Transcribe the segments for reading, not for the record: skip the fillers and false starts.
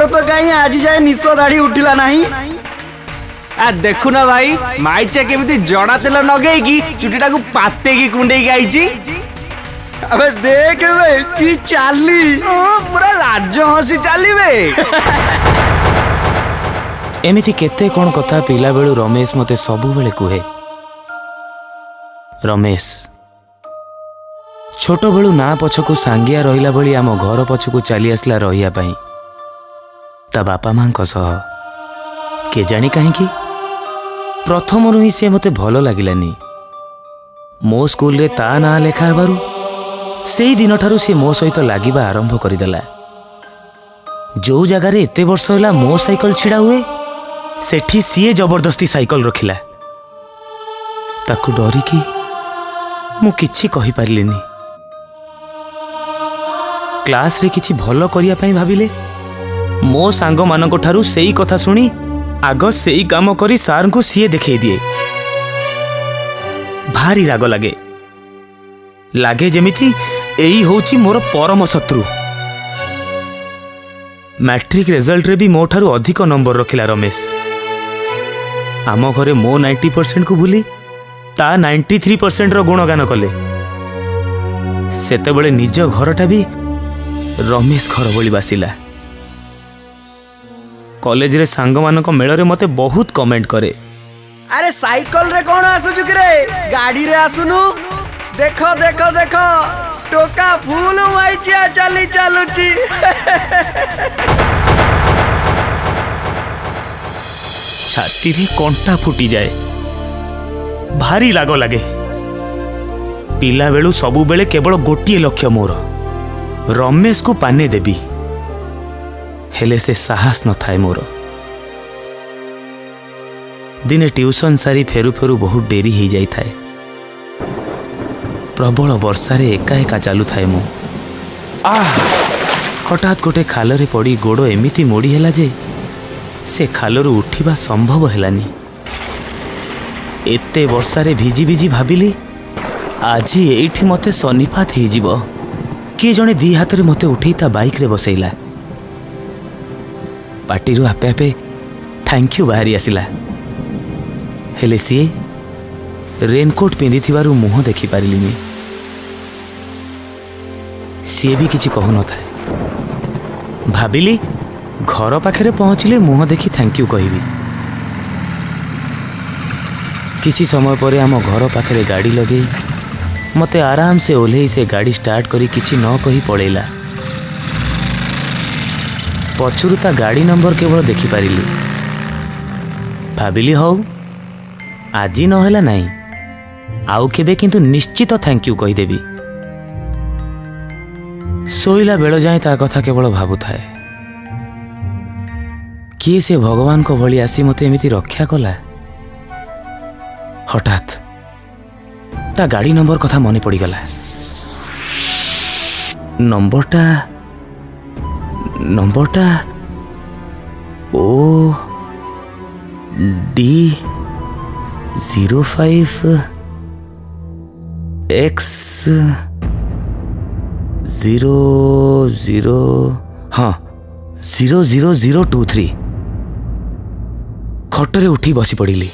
ତୋର ତ କାହିଁ ଆଜି ଯାଏ ନିଶ ଦାଢି ଉଠିଲା ନାହିଁ। ଆ ଦେଖୁନ ଭାଇ, ମାଇଚା କେମିତି ଜଡା ତେଲ ଲଗେଇକି ଚୁଟିଟାକୁ ପାତେଇକି କୁଣ୍ଡେଇକି ଆଇଛି। ଆବେ ଦେଖ ବେ କି ଚାଲି, ପୁରା ରାଜ ହସି ଚାଲିବେ। ଏମିତି କେତେ କ'ଣ କଥା ପିଲାବେଳୁ ରମେଶ ମୋତେ ସବୁବେଳେ କୁହେ। ରମେଶ ଛୋଟବେଳୁ ନାଁ ପଛକୁ ସାଙ୍ଗିଆ ରହିଲା ଭଳି ଆମ ଘର ପଛକୁ ଚାଲି ଆସିଲା ରହିବା ପାଇଁ ତା ବାପା ମାଙ୍କ ସହ। କେଜାଣି କାହିଁକି ପ୍ରଥମରୁ ହିଁ ସେ ମୋତେ ଭଲ ଲାଗିଲାନି। ମୋ ସ୍କୁଲରେ ତା ନାଁ ଲେଖା ହେବାରୁ ସେଇ ଦିନଠାରୁ ସେ ମୋ ସହିତ ଲାଗିବା ଆରମ୍ଭ କରିଦେଲା। ଯୋଉ ଜାଗାରେ ଏତେ ବର୍ଷ ହେଲା ମୋ ସାଇକେଲ ଛିଡ଼ା ହୁଏ, ସେଠି ସିଏ ଜବରଦସ୍ତି ସାଇକେଲ ରଖିଲା। ତାକୁ ଡରିକି ମୁଁ କିଛି କହିପାରିଲିନି। କ୍ଲାସରେ କିଛି ଭଲ କରିବା ପାଇଁ ଭାବିଲେ ମୋ ସାଙ୍ଗମାନଙ୍କ ଠାରୁ ସେଇ କଥା ଶୁଣି ଆଗ ସେଇ କାମ କରି ସାର୍ଙ୍କୁ ସିଏ ଦେଖେଇ ଦିଏ। ଭାରି ରାଗ ଲାଗେ, ଲାଗେ ଯେମିତି ଏଇ ହେଉଛି ମୋର ପରମ ଶତ୍ରୁ। ମ୍ୟାଟ୍ରିକ୍ ରେଜଲ୍ଟରେ ବି ମୋ ଠାରୁ ଅଧିକ ନମ୍ବର ରଖିଲା ରମେଶ। ଆମ ଘରେ ମୋ 90%କୁ ଭୁଲି ତା 93%ର ଗୁଣଗାନ କଲେ। ସେତେବେଳେ ନିଜ ଘରଟା ବି ରମେଶ ଘର ଭଳି ବାସିଲା। କଲେଜରେ ସାଙ୍ଗମାନଙ୍କ ମେଳରେ ମୋତେ ବହୁତ କମେଣ୍ଟ କରେ। ଆରେ ସାଇକେଲରେ କଣ ଆସୁଛୁ କିରେ, ଗାଡିରେ ଆସୁନୁ। ଦେଖ ଦେଖ ଦେଖ, ଟୋକା ଫୁଲ ମାଇଚିଆ ଚାଲି ଚାଲୁଛି। ଛାତିରେ କଣ୍ଟା ଫୁଟିଯାଏ, ଭାରି ରାଗ ଲାଗେ। ପିଲାବେଳୁ ସବୁବେଳେ କେବଳ ଗୋଟିଏ ଲକ୍ଷ୍ୟ ମୋର, ରମେଶକୁ ପାନେ ଦେବି। ହେଲେ ସେ ସାହସ ନଥାଏ ମୋର। ଦିନେ ଟ୍ୟୁସନ୍ ସାରି ଫେରୁ ଫେରୁ ବହୁତ ଡେରି ହେଇଯାଇଥାଏ। ପ୍ରବଳ ବର୍ଷାରେ ଏକା ଏକା ଚାଲୁଥାଏ ମୁଁ। ଆଃ! ହଠାତ୍ ଗୋଟେ ଖାଲରେ ପଡ଼ି ଗୋଡ଼ ଏମିତି ମୋଡ଼ି ହେଲା ଯେ ସେ ଖାଲରୁ ଉଠିବା ସମ୍ଭବ ହେଲାନି। ଏତେ ବର୍ଷାରେ ଭିଜି ଭିଜି ଭାବିଲି ଆଜି ଏଇଠି ମୋତେ ଶନିପାତ ହେଇଯିବ। କିଏ ଜଣେ ଦି ହାତରେ ମୋତେ ଉଠେଇ ତା ବାଇକ୍ରେ ବସେଇଲା। ପାଟିରୁ ଆପେ ଆପେ thank you ବାହାରି ଆସିଲା। ହେଲେ ସିଏ ରେନକୋଟ୍ ପିନ୍ଧିଥିବାରୁ ମୁହଁ ଦେଖିପାରିଲିନି। ସିଏ ବି କିଛି କହୁନଥାଏ। ଭାବିଲି ଘର ପାଖରେ ପହଞ୍ଚିଲେ ମୁହଁ ଦେଖି thank you କହିବି। କିଛି ସମୟ ପରେ ଆମ ଘର ପାଖରେ ଗାଡ଼ି ଲଗେଇ ମୋତେ ଆରାମସେ ଓହ୍ଲେଇ ସେ ଗାଡ଼ି ଷ୍ଟାର୍ଟ କରି କିଛି ନ କହି ପଳେଇଲା। ପଛରୁ ତା ଗାଡ଼ି ନମ୍ବର କେବଳ ଦେଖିପାରିଲି। ଭାବିଲି ହଉ, ଆଜି ନହେଲା ନାହିଁ, ଆଉ କେବେ କିନ୍ତୁ ନିଶ୍ଚିତ thank you କହିଦେବି। ଶୋଇଲା ବେଳ ଯାଏଁ ତା କଥା କେବଳ ଭାବୁଥାଏ। କିଏ ସେ ଭଗବାନଙ୍କ ଭଳି ଆସି ମୋତେ ଏମିତି ରକ୍ଷା କଲା? ହଠାତ୍ ତା ଗାଡ଼ି ନମ୍ବର କଥା ମନେ ପଡ଼ିଗଲା। ନମ୍ବରଟା ନମ୍ବରଟା OD 05 X 00, ହଁ, 00023। ଖଟରେ ଉଠି ବସି ପଡ଼ିଲି।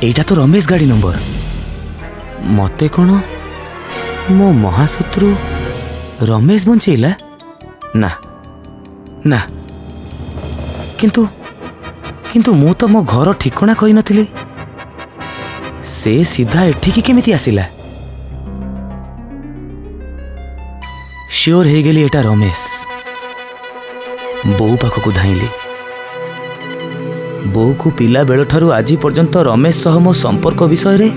ଏଇଟା ତ ରମେଶ ଗାଡ଼ି ନମ୍ବର। ମତେ କ'ଣ ମୋ ମହାଶତ୍ରୁ ରମେଶ ବଞ୍ଚେଇଲା? ନା ନା, କିନ୍ତୁ କିନ୍ତୁ ମୁଁ ତ ମୋ ଘର ଠିକଣା କହିନଥିଲି। ସେ ସିଧା ଏଠିକି କେମିତି ଆସିଲା? ସିଓର ହେଇଗଲି ଏଟା ରମେଶ। ବୋଉ ପାଖକୁ ଧାଇଁଲି। ବୋଉକୁ ପିଲା ବେଳଠାରୁ ଆଜି ପର୍ଯ୍ୟନ୍ତ ରମେଶ ସହ ମୋ ସମ୍ପର୍କ ବିଷୟରେ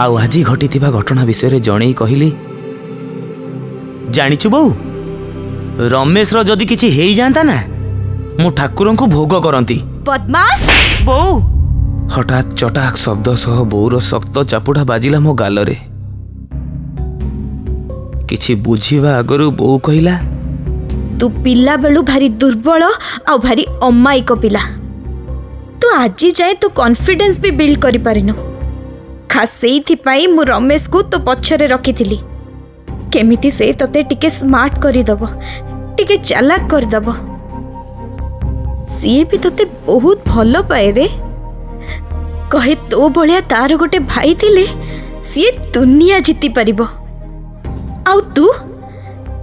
ଆଉ ଆଜି ଘଟିଥିବା ଘଟଣା ବିଷୟରେ ଜଣେଇ କହିଲି, ଜାଣିଛୁ ବୋଉ, ରମେଶର ଯଦି କିଛି ହେଇଯାଆନ୍ତା ନା, ମୁଁ ଠାକୁରଙ୍କୁ ଭୋଗ କରନ୍ତି। ବଦମାସ! ବୋଉ! ହଠାତ୍ ଚଟାକ ଶବ୍ଦ ସହ ବୋଉର ଶକ୍ତ ଚାପୁଡ଼ା ବାଜିଲା ମୋ ଗାଲରେ। କିଛି ବୁଝିବା ଆଗରୁ ବୋଉ କହିଲା, ତୁ ପିଲାବେଳୁ ଭାରି ଦୁର୍ବଳ ଆଉ ଭାରି ଅମାୟିକ ପିଲା। ତୁ ଆଜି ଯାଏଁ ତୁ କନଫିଡେନ୍ସ ବି ବିଲ୍ଡ କରିପାରିନୁ। ଖାସ୍ ସେଇଥିପାଇଁ ମୁଁ ରମେଶକୁ ତୋ ପଛରେ ରଖିଥିଲି, କେମିତି ସେ ତତେ ଟିକେ ସ୍ମାର୍ଟ କରିଦେବ, ଟିକେ ଚାଲାକ କରିଦବ। ସିଏ ବି ତତେ ବହୁତ ଭଲ ପାଏ ରେ। କହେ ତୋ ଭଳିଆ ତାର ଗୋଟେ ଭାଇ ଥିଲେ ସିଏ ଦୁନିଆ ଜିତି ପାରିବ। ଆଉ ତୁ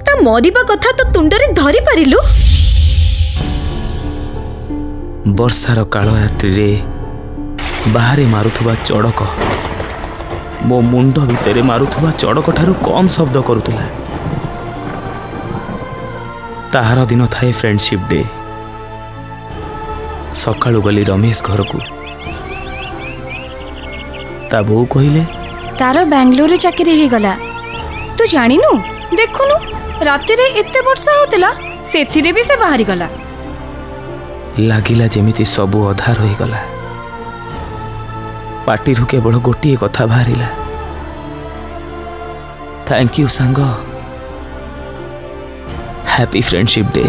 ତା ମରିବା କଥା ତୋ ତୁଣ୍ଡରେ ଧରି ପାରିଲୁ? ବର୍ଷାର କାଳ ରାତ୍ରିରେ ବାହାରେ ମାରୁଥିବା ଚଡ଼କ ମୋ ମୁଣ୍ଡ ଭିତରେ ମାରୁଥିବା ଚଡ଼କ ଠାରୁ କମ୍ ଶବ୍ଦ କରୁଥିଲା। ତାହାର ଦିନ ଥାଏ ଫ୍ରେଣ୍ଡସିପ୍ ଡେ। ସକାଳୁ ଗଲି ରମେଶ ଘରକୁ। ତା ବୋଉ କହିଲେ, ତାର ବାଙ୍ଗାଲୋରରେ ଚାକିରି ହେଇଗଲା, ତୁ ଜାଣିନୁ? ଦେଖୁନୁ, ରାତିରେ ଏତେ ବର୍ଷା ହଉଥିଲା, ସେଥିରେ ବି ସେ ବାହାରିଗଲା। ଲାଗିଲା ଯେମିତି ସବୁ ଅଧା ରହିଗଲା। ପାଟିରୁ କେବଳ ଗୋଟିଏ କଥା ବାହାରିଲା, thank you ସାଙ୍ଗ, ହ୍ୟାପି ଫ୍ରେଣ୍ଡସିପ୍ ଡେ।